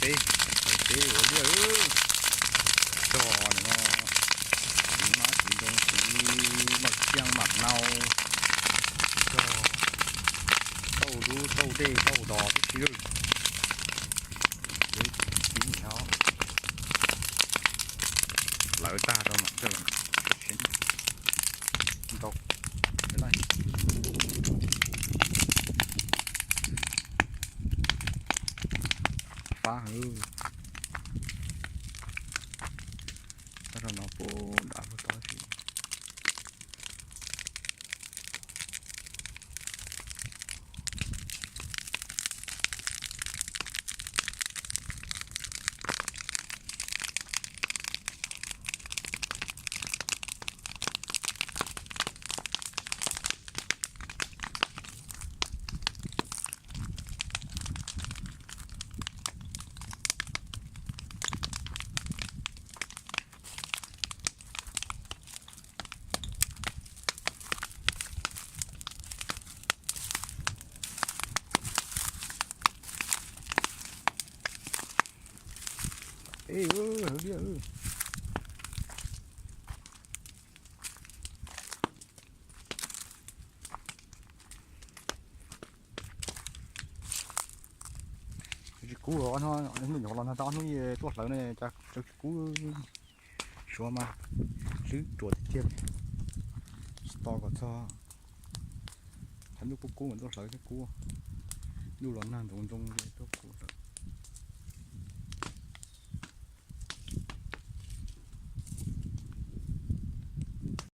Peb, peb ua liaj, cog no, txiv hmab txiv ntoo txiv maj xiaj mam nau, cog tauj dub tauj dej tauj dos tib si lawm. Lawv tag rau mam coj los ntau. Fab heev. Tag rau no puag nram puag tod si. Ej, hauv liaj. Tsis kub, hnub nyuam qhuav los nag tau ob hnub tuaj hlawv ne cas tsis kub. Suav mas hlwb ruam tiag tiag li. Tsis tos kom txog thaum ntuj kub kub mas tuaj hlawv thiaj kub. Ntuj los nag ntxoov ntxoo tuaj kub hlawv.